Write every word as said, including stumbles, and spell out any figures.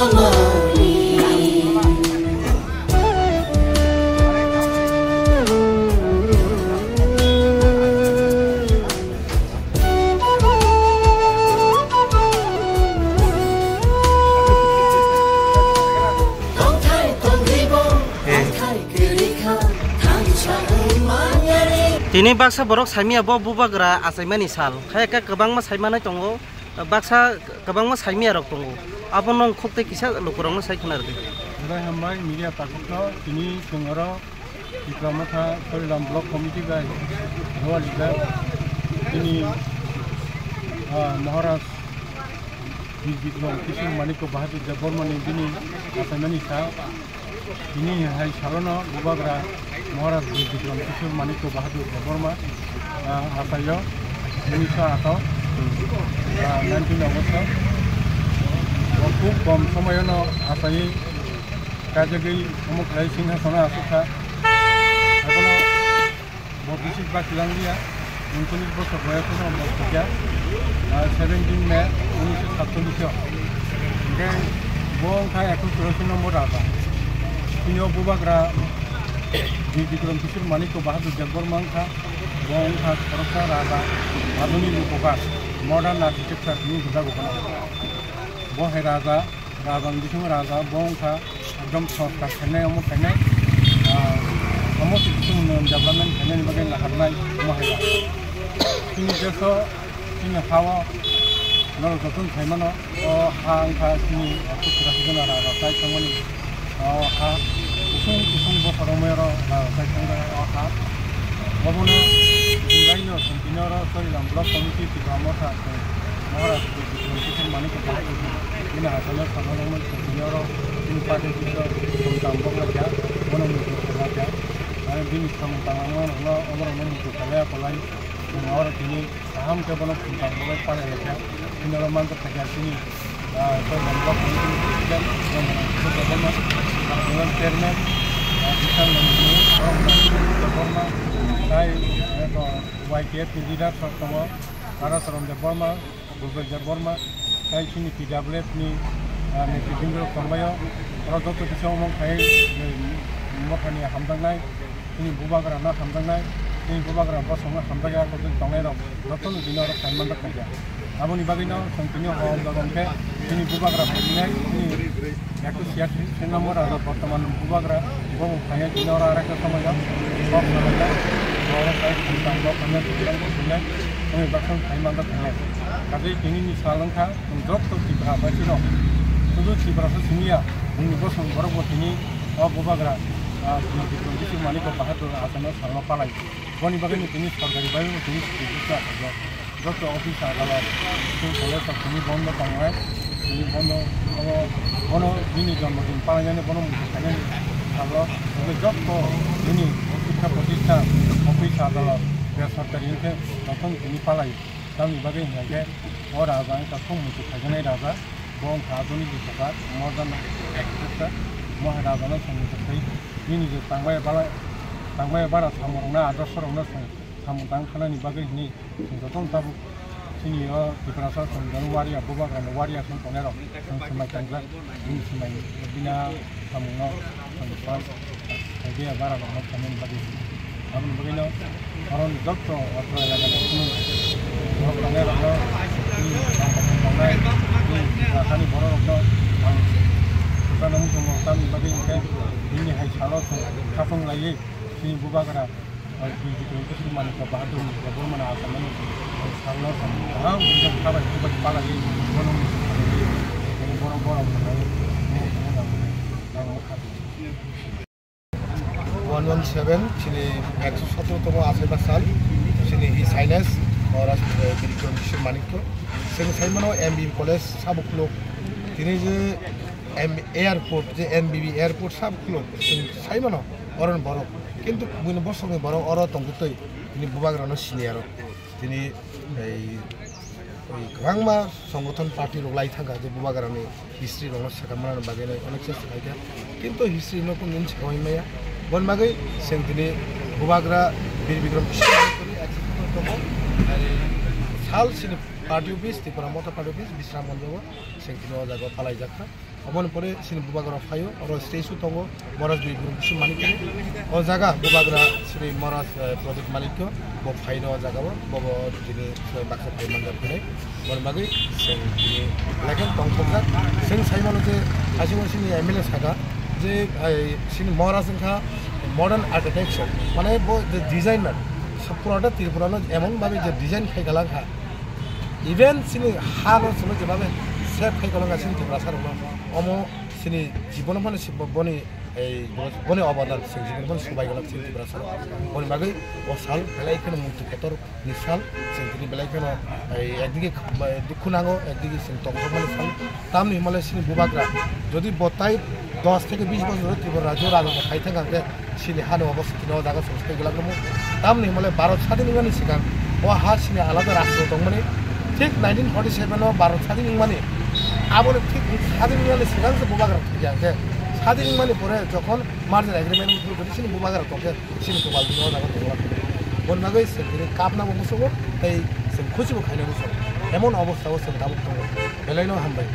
Tini baksa borok saimia bo bubagra achaimani sal. Khe khe kwbangma saimanai tongo, baksa kwbangma saimia rok tongo. Abono wng khuk tei kisa lukurokno sai khna rwdi. Belai hambai media takhukno tini chwng oro Tipra Motha Sorilam Block Committee bai Rowali bai tini, ah, Maharaj Bir Bikram Kishore Manikya Bahadur Debbarma ni bini achaimani sa. Tini hai salono bubagra Maharaj Bir Bikram Kishore Manikya Bahadur Debbarma, ah, achaio unisho ato, ah, nineteen August o. Bo khub kom somoyono achaiwi kajagwi omo khlai singhasono asukha. Abono Bo bisi bachilanglia, uncholish bosor boyosno bo thwikya, ah, seventeen May unisho satchollish o. Hwnkhe bo wngkha ekso churashi nombor raja. Chini o bubagra Bir Bikram Kishore Manikya Bahadur Debbarma wngkha, bo wngkha khoroksa raja, adhunik rupokar, modern architecture hinwi hwnjago bono. Bo hai raja, Rajani bisingo raja bo wngkha ekdom sanskar khainai, omo khainai, ah, omo se bisingo nwng development khainani bagwi naharnai omo hai raja. Chini deso, chini hao norok jotono sai mano, o ha wngkha chini ekso churashi jona raja chai thangmani, o ha kusung kusung bosor romwi oro raja chai thangmani o ha. Obono chwng raino chwng tini oro Sorilam Block Committee Tipra Motha chwng Maharaj Bikram Kishore Manikya Bahadur bini achaimani salno romwi chwng tini oro bini party office o samung tang bok laikha, bono muitu khailakha. Ani bini samung tangma rokno oborokno muitu khailai akolai chwng oro tini kaham khe bono samung tang bok lai palai laikha. Bini oro manjak kha chini, ah, Sorilam Block Committee ni President Ramanan Kishore Debbarma, Ramanan Chairman, ah, Bisang Nandini, Ramanan Debbarma, tai, eh, Y T F ni leader rok tongo, Dara Charan Debbarma, Gurgoj Debbarma, tai chini P W F ni, ah, netribindorok tongbaio. Oro joto kisa omo khai, eh, mothani hamjaknai, chini bubagrano hamjaknai, chini bubagra bosongno hamjakya koktwma tongnairok jotono bini oro phaimani rok khaikha. Aboni bagwino chwng tini o hor jagong khe chini bubagra phainai, chini Ekso siyasi se nombor aro bortoman bubagra bo bo phaiya kini oro arekta somoyo kok salaiya. Oro sai khumtang bo phaiya khumtang bo phaiya wngwi baksa phai manjak thangya. Kaje tini ni sal wngkha chwng joto Tripura baisino sudu Tripura se simiya bini bosong borok bo tini o bubagra, ah, Bikram Kishore Manikya Bahadur Assamno salno palai. Boni bagwi no tini sorkari bai bo tini sudu bwsa athokjak. Joto office adalat, school college rok tini bondo tongnai, tini bondo, obo, bono bini jonmodin palainani bono muitu khainani salo, tei joto bini shiksha protisthan, office adalat, besorkari hinkhe jotono tini palai. Tamni bagwi hinkhe o raja wngkha khub muitu khaijaknai raja, bo wngkha adhunik rupokar, modern architecture, mo hai rajano chwng muitu khai, bini je tangbai bala, tangbai bara samung rokno, adorsho rokno chwng samung tang khanani bagwi hinwi. Chwng jotono tabuk chini o Tiprasa chwng jono waria, bubagrano waria chwng tongnai rok chwng swmai tangjak, bini swmai bini samungno chwng pas khaidi bara rokno khainani bagwi. Aboni bagwino oro ni joto otro elakani chwng borok tongnai rokno chini tongnai chini elakani borok rokno ang kwchangno muchungo tamni bagwi hinkhe bini hai salo chwng khachang laiwi chini bubagra. Bini Bikram Kishore Manikya Bahadur ni Debbarma ni achaimani salno kaham khe khabai khubai palaiwi bono muitu khainai, borok borok khainai, ang kha. One one seven chini ekso sotoro tomo achaima sal chini His Highness Maharaj, eh, Bikram Kishore Manikya. Chwng saimano M B B College sabo khuluk tini je M-, airport, je M B B airport sabo khuluk chwng saimano. Oro ni borok. Kintu buino bosongni borok oro tongtwi tini bubagrano siniya rok. Tini ei, ei kwbangma songothon party rok lai thangkha je bubagrani history rokno saka manani bagwi nai onek chesta khaikha. Kintu history no kunu saka oi maya. Boni bagwi chwng tini bubagra Bir Bikram Kishore Manikya ni executive tongo. Ei sal sini party office, Tipra Motha party office, Bisramganj o chwng tini o jaga o palaijakha. Oboni pore chini bubagra phaio, oro statue tongo, Maharaj Birguru Bisu Manikya. O jaga bubagra chini Maharaj, eh, Pradeep Manikya, bo phaino o jaga o, bo, bo chini baksa phai manjak phai. Boni bagwi chwng chini belai khe tongthokjak. Chwng sai mano je, asimo chini M L A saka je, ai, chini Maharaj wngkha modern architecture, mane bo je designer, purata Tripura no emon bhabe je design khai galak ha. Even chini ha no chwngno jebabe save khai galak ha chini Tiprasa rok no. Omo chini jibono mane si bo-, boni ei bo-, boni obodan chwng jibono mane subai galak chini Tiprasa rok. Boni bagwi o sal belai kheno muitu kotor ni sal, chwng tini belai kheno, ei, ekdigi, eh, dukhu nango, ekdigi chwng tongthokmani sal. Tamni hwnmale chini bubagra, jodi bo tai dos theke bis bosor Tripura rajyo rajotma khai thang khe, chini hani obo chini o jaga chwng swbai glak namo. Tamni hwnmale Bharat sadin wngmani swkang, o ha chini alada rashtra tongmani, thik nineteen forty seven o Bharat sadin wngmani, aboni thik sadin wngmani swkang se bubagra thang khe, sadin wngmani pore jokhon merger agreement wngkhe, jodi chini bubagra tong khe, chini kopal bini o jaga tongla. Boni bagwi chwng tini kapna bo musugo, tei chwng khusi bo khaina musugo. Emon obostha o chwng tabuk tongo. Belai no hambai.